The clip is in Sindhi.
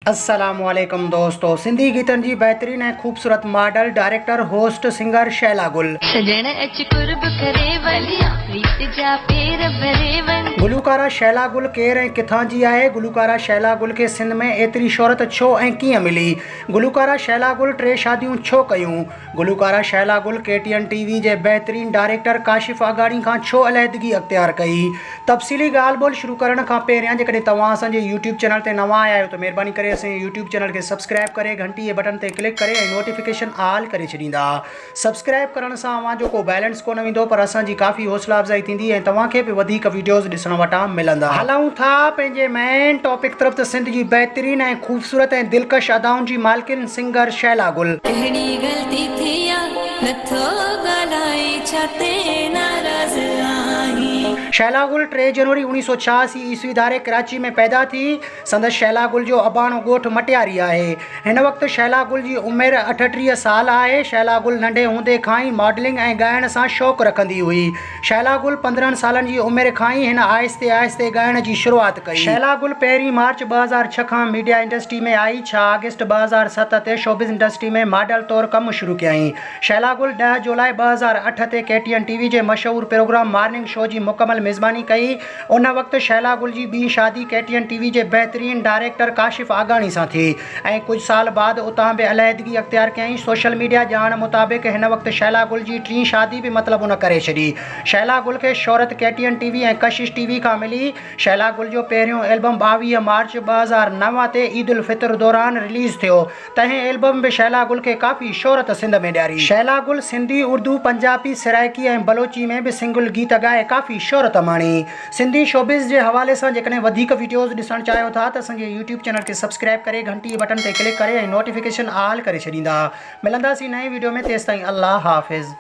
السلام عليڪم دوستو سنڌي گيتن جي بهترين ۽ خوبصورت model director host singer Shaila Gul. سڄڻ اچ قرب ڪري وڃ پريت جا پير ڀري وڃ. گلوڪارا شيلا گل ڪير ۽ ڪٿان جي آهي؟ گلوڪارا شيلا گل کي سنڌ ۾ ايتري شهرت ڇو ۽ ڪيئن ملي؟ گلوڪارا شيلا گل ٽي شاديون ڇو ڪيون؟ گلوڪارا Shaila Gul K T N T V جي بهترين ڊائريڪٽر ڪاشف آگاڻي کان ڇو عليحدگي اختيار ڪئي؟ تفصيلي ڳالهه ٻولهه شروع ڪرڻ کان پهريان جيڪڏهن توهان اسان جي يوٽيوب چينل تي نوان آيا آهيو ته مهرباني ڪري اسان جي يوٽيوب چينل کي سبسڪرائب ڪري گهنٽي جي بٽڻ تي ڪلڪ ڪري ۽ نوٽيفڪيشن آل ڪري ڇڏيندا. سبسڪرائب ڪرڻ سان اوهان جو ڪو بيلنس ڪونه ويندو پر اسان جي ڪافي حوصلا افزائي ٿيندي ۽ توهان کي به وڌيڪ ويڊيوز ڏسڻ وٽان ملندا. هلون ٿا پنهنجي مين ٽاپڪ طرف ته سنڌ جي بهترين ۽ خوبصورت ۽ دلڪش ادائن جي مالڪن سنگر شيلا گل. ڪهڙي غلطي ٿي آ نٿو ڳالهائين ڇا تي ناراض آهين. شيلا گل ٽي جنوري اوڻيهه سؤ ڇهاسي عيسوي ڌاري ڪراچي ۾ پيدا ٿي. سندس شيلا گل جو اباڻو ڳوٺ مٽياري آهي. هن وقت شيلا گل جي عمر 38 سال آهي. شيلا گل ننڍي هوندي کان ئي ماڊلنگ ۽ ڳائڻ سان شوق رکندي هئي. شيلا گل 15 سالن جي عمر کان ئي هن آهستي آهستي ڳائڻ جي شروعات ڪئي. شيلا گل پهرين مارچ 2006 کان ميڊيا انڊسٽري ۾ آئي. 6 آگسٽ 2007 تي شوبز انڊسٽري ۾ ماڊل طور ڪم شروع ڪيائين. شيلا گل 10 جولاء 2008 تي ڪي ٽي اين ٽي وي جي مشهور پروگرام مارننگ شو جي مڪمل ميزباني ڪئي. ان وقت شيلا گل جي ٻي شادي ڪي ٽي اين ٽي وي جي بهترين ڊائريڪٽر ڪاشف آگاڻي سان ٿي ۽ ڪجهه سال بعد اتان به عليحدگي اختيار ڪيائين. سوشل ميڊيا ڄاڻ مطابق هن وقت شيلا گل جي ٽين شادي به مطلب ان ڪري ڇڏي. شيلا گل کي شهرت K T N T V ۽ Kashish T V کان ملي. شيلا گل جو پهريون البم 22 مارچ 2009 تي عيد الفطر دوران رليز ٿيو. تنهن البم به شيلا گل کي ڪافي شهرت سنڌ ۾ ڏياري. شيلا گل سنڌي، اردو، پنجابي، سرائيڪي ۽ بلوچي ۾ به سنگل گيت ڳائي ڪافي شهرت ماڻي. سنڌي شوبز جي حوالي سان جيڪڏهن وڌيڪ وڊيوز ڏسڻ چاهيو ٿا ته اسان جي يوٽيوب چينل کي سبسڪرائب ڪري گهنٽي جي بٽڻ تي ڪلڪ ڪري ۽ نوٽيفڪيشن آل ڪري ڇڏيندا. ملنداسين نئين وڊيو ۾ تيستائين الله حافظ.